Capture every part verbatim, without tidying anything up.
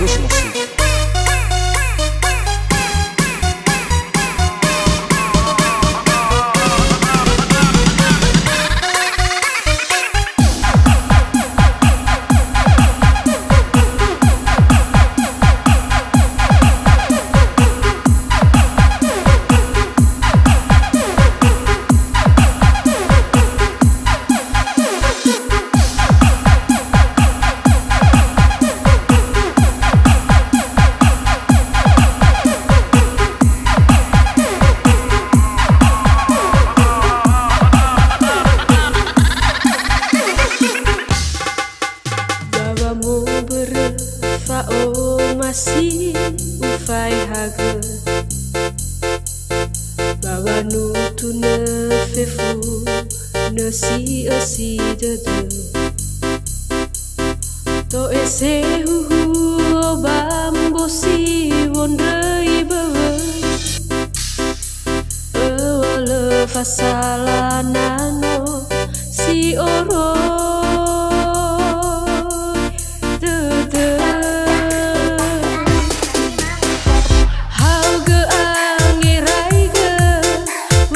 Gus Musik. Ba wamobörö fa'omasi ufaehagö. Ba wanutunö fefu nösi'ö si dödö. To'ese huhuo ba mbosi wondröi böwö. Öŵa'ö lö fasala na no si oroi dödö. Haogö angeraigö,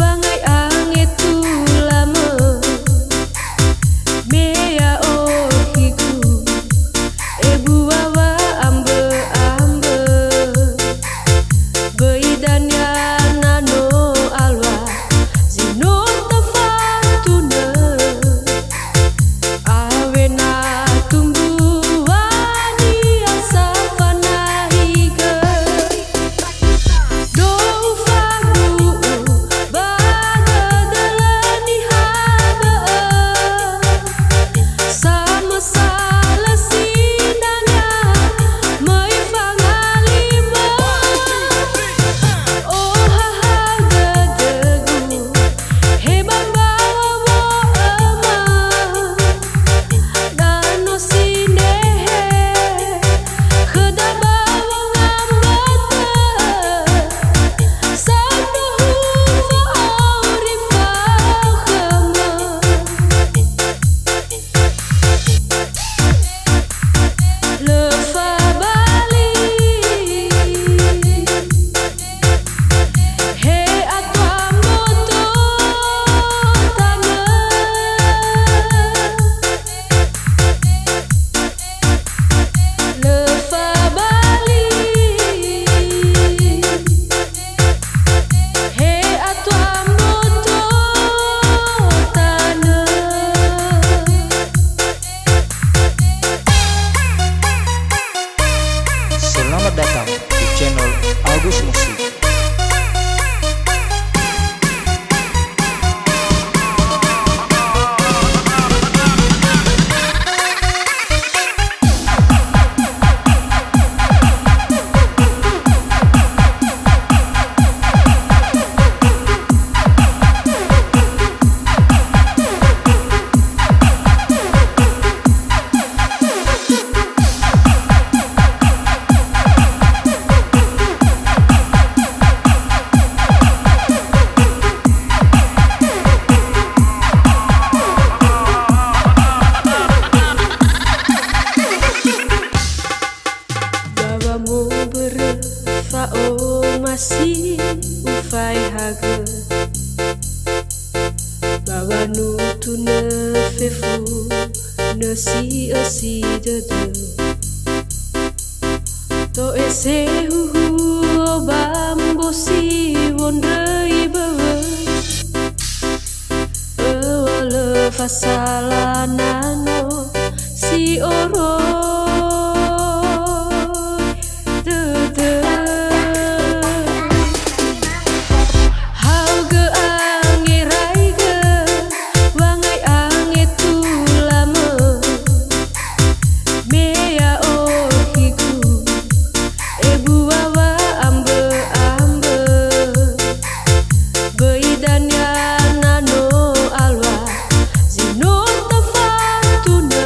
wangai angetulamö. Me ya'o higu, ebua wa'ambö'ambö. Böi dania na no alua, zi no tafatunö. Awena tumbuania sa fanahigö. Dou fadu'u ba dödölö niha bö'ö. Samösa lö sindanga möi fangalima. Ohahau dödögu, he ba mbawa wo'öma. Na no sindehe khöda ba wangambötö, samuhu fa'auri fao khömö. Lö fabali. He atua mboto tanö. Lö fabali. He atua mboto tanö. Selamat datang di channel Agus Musik. Ba wamobörö fa'omasi ufaehagö. Ba wanutunö fefu nösi'ö si dödö. To'ese huhuo ba mbosi wondröi böwö. Öŵa'ö lö fasala na no si oroi dödö. Haogö angeraigö, wangai angetulamö. Me ya'o higu, ebua wa'ambö'ambö. Böi dania na no alua, zi no tafatunö.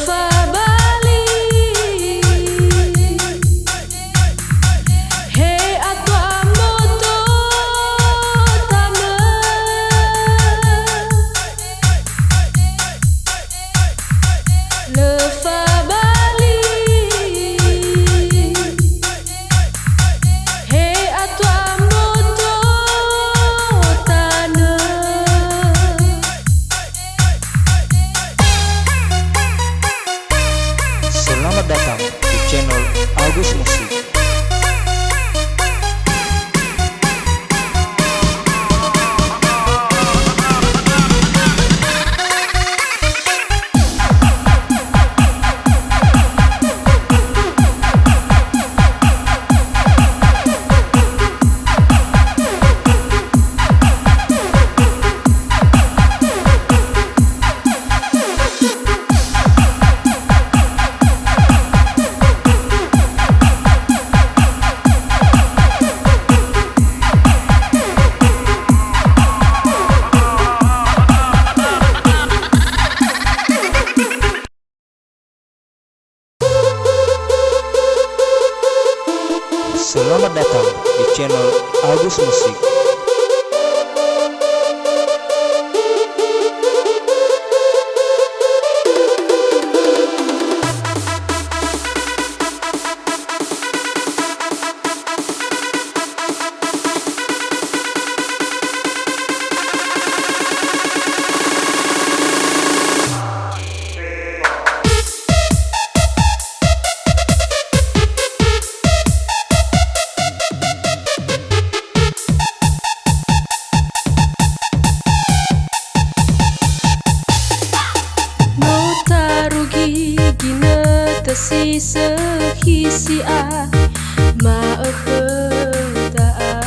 Fabali, he atua mboto tanö. Lö fabali, he atua mboto tanö. Selamat datang di channel Agus Musik. Selamat datang di channel Agus Musik. No tarugi ginötö si sökhi si'a ma'ökhö da'a.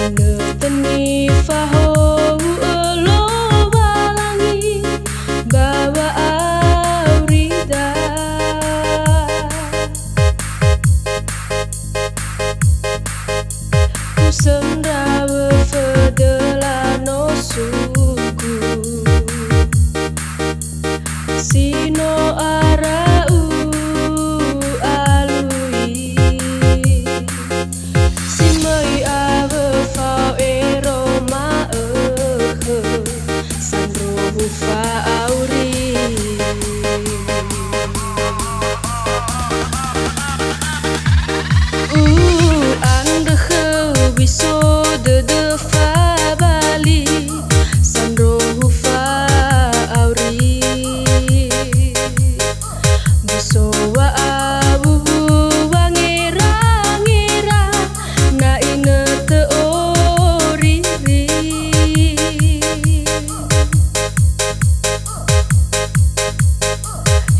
Inötö nifahowu'ö Lowalangi ba wa'aurida. Usöndrawö födöla nosugu, si no ara u'alui. Si möi awö fao ero ma'ökhö, sandrohu fa'auri. U'andrö khöu biso dödö fabali, sandrohu fa'auri. Biso wa'awuwu wangera-ngera, na inötö oriri.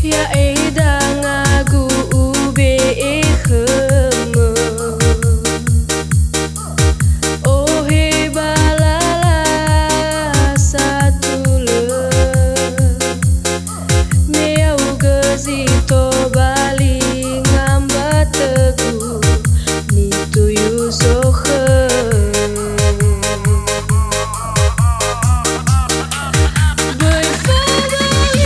Ya'e dangagu ube'e khömö. Ohe ba lala satulö, me ya'ugö zi tobali ngambatögu nituyu zokhö. Böi faböi,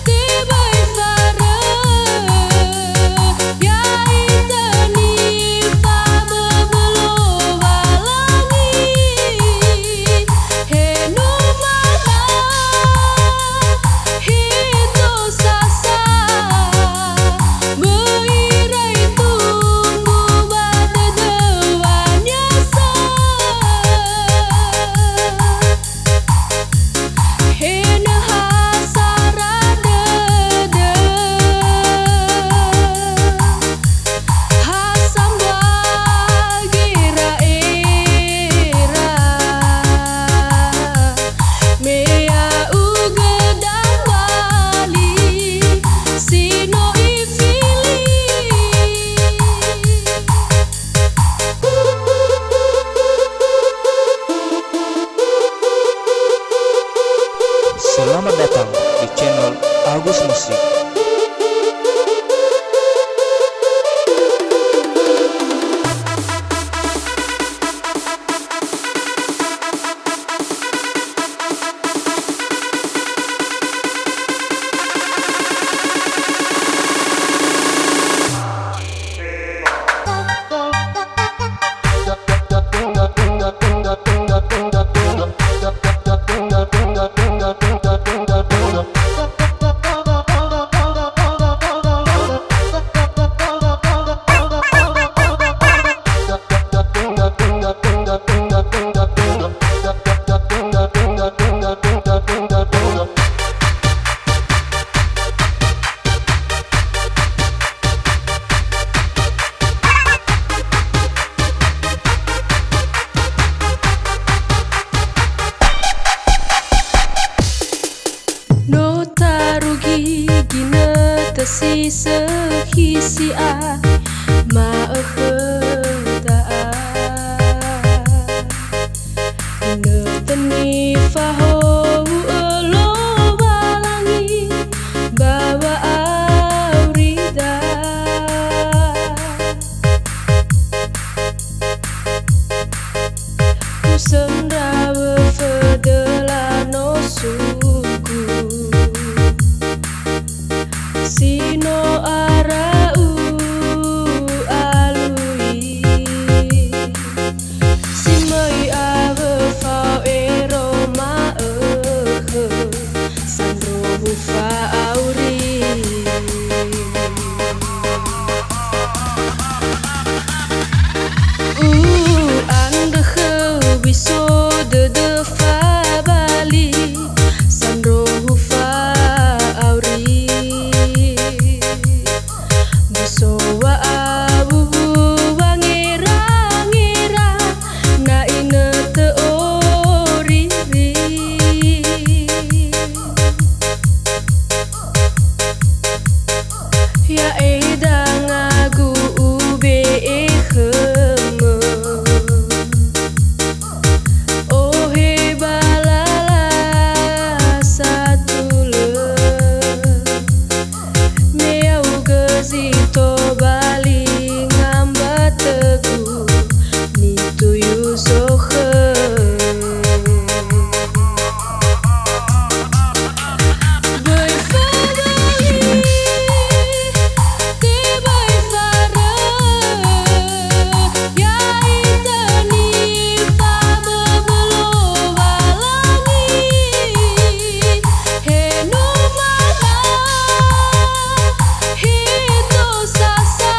tebai farö, ya'ita nifaböbö Lowalangi, he numana, he to sasa, böi irai tumbu ba dödöu wanyasa. He nöha sara dödö, ha sambua gera'era, me ya'ugö dambali si no ifili. Selamat datang di channel Agus Musik. Si sökhi si'ai ma'ökhö da'a. Inõtõ nifahowu'ö Lowalangi ba wa'aurida. Usöndra wöfödöla no suku. Si no ara u'alui, si möi awö fao ero ma'ökhö, sandrohu fa'auri. U'andrö khöu biso dödö fabali, sandrohu fa'auri. Biso wa'awuwu wangera-ngera, na inõtõ oriri. Ya'e dangagu ube'e khömö. Ohe ba lala satulö, me ya'ugö zi tobali ngambatögu nituyu zokhö. Böi faböli, tebai farö, ya'ita nifaböbö Lowalangi. He numana, he to sasa,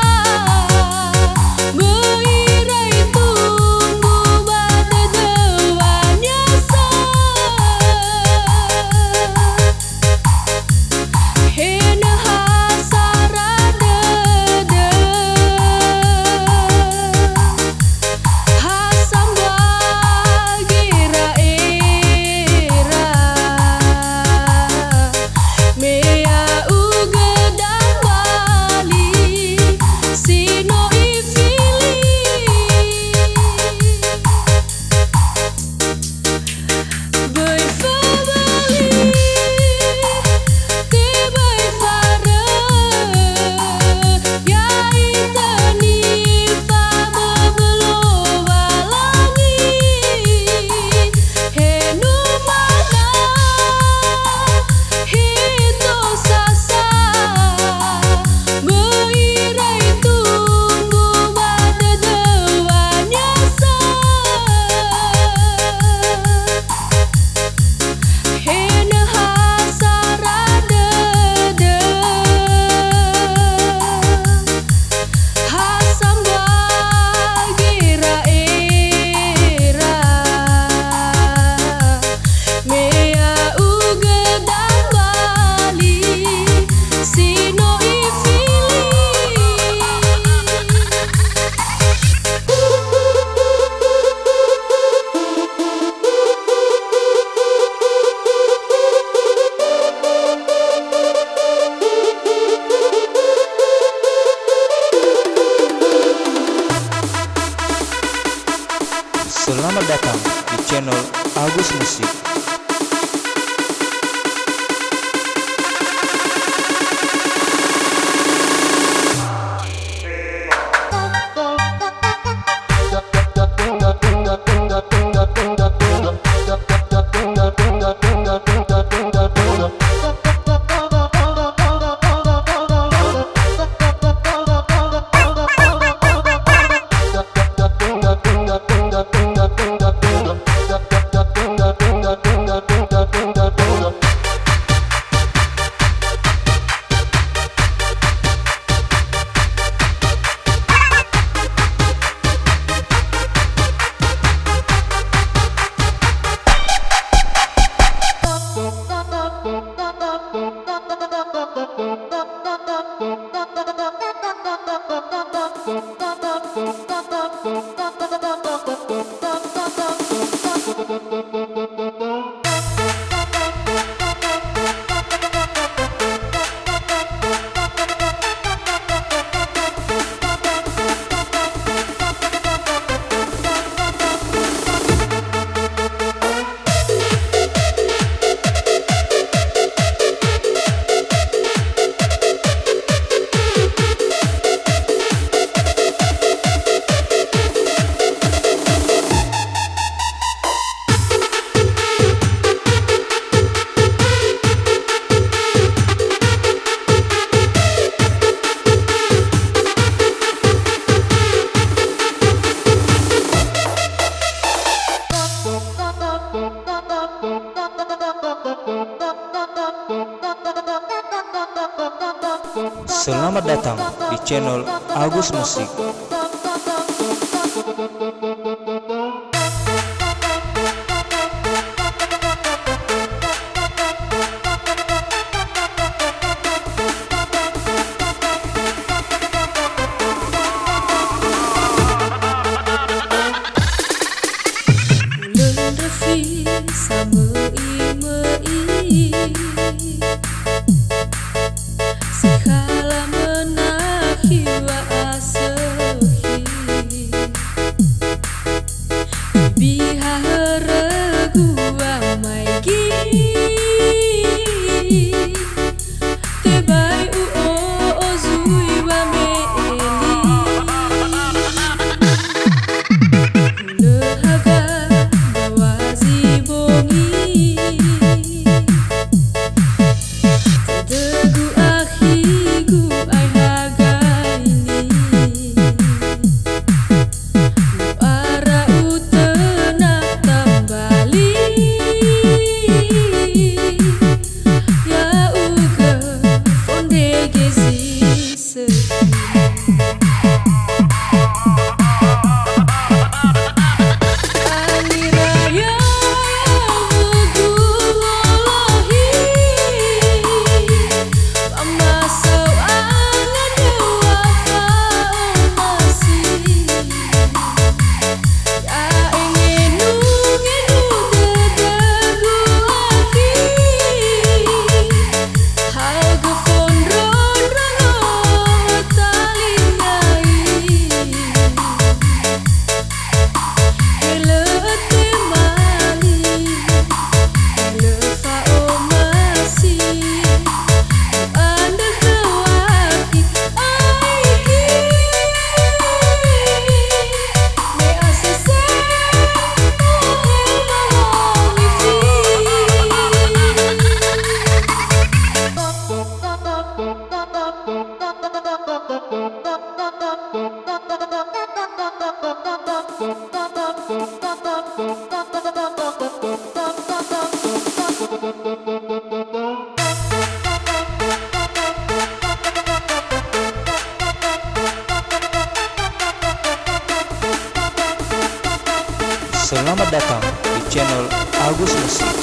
möi irai tumbu ba dödöu wanyasa. He nöha sara dödö, ha sambua gera'era, me ya'ugö dambali si no ifili. Böi faböli, tebai farö, ya'ita nifaböbö Lowalangi. He numana, he to sasa, möi irai tumbu ba dödöu wanyasa. He nöha sara dödö, ha sambua gera'era, me ya'ugö dambali si no ifili. Selamat datang di channel Agus Musik. Selamat datang di channel Agus Musik. Ulö ndröfi samöi-möi, sikhala möna khiŵa asökhi. Ibiha hörögu wamaigi, tebai u'o'o zui wame'e li. Hulö haga mbaŵa zi bongi, dödögu akhigu ai haga ini. U'ara utönö tambali, ya'ugö fondrege zi sökhi. Angira ya'ugö wolohi, Amasau angandröwa fa'omasi. Ya'e ngenu-ngenu dödögu akhi. Haogö fondrondrongo talingai. He lö temali, he lö fa'omasi, u'andrö khöu akhi aigi. Me asese, mohe mawongi fi. Selamat datang di channel Agus Musik.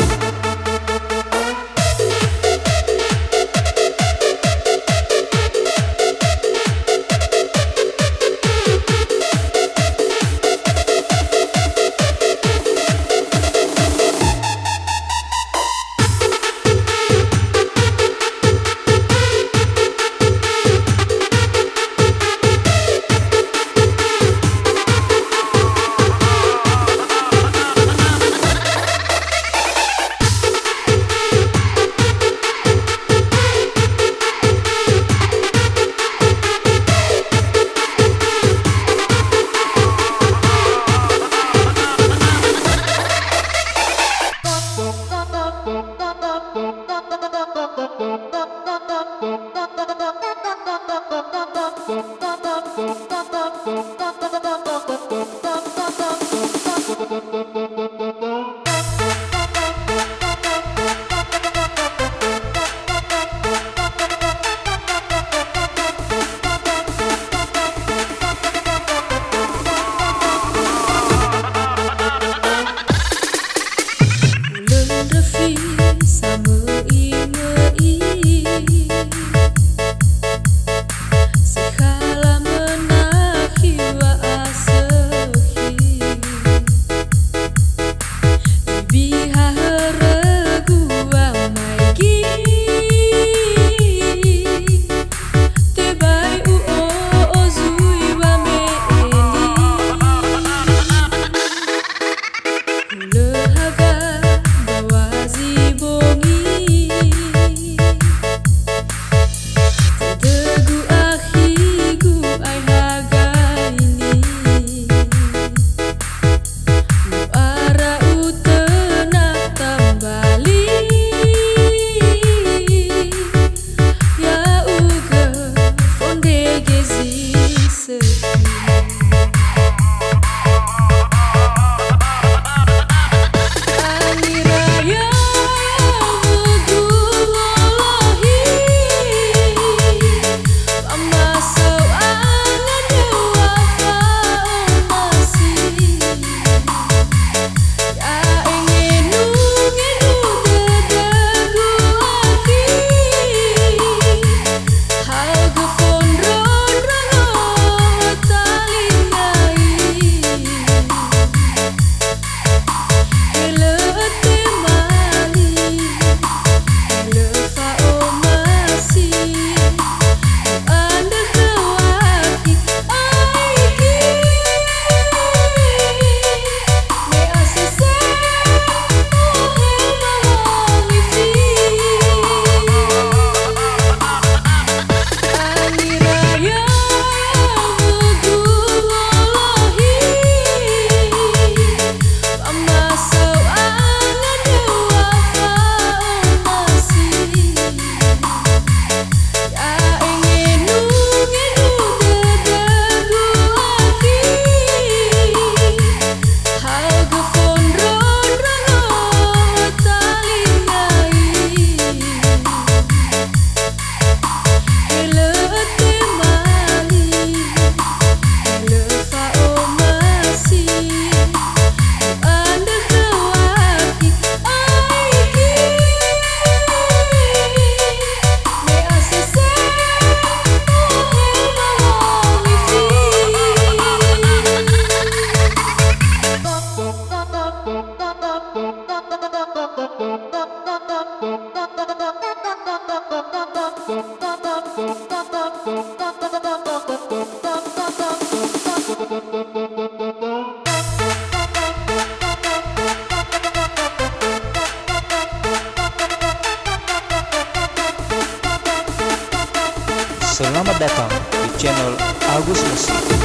Ulö ndröfi samöi-möi, sikhala möna khiŵa asökhi. Ibiha hörögu wamaigi, tebai u'o'o zui wame'e li. Hulö haga mbaŵa zi bongi, Selamat datang di channel Agus Musik.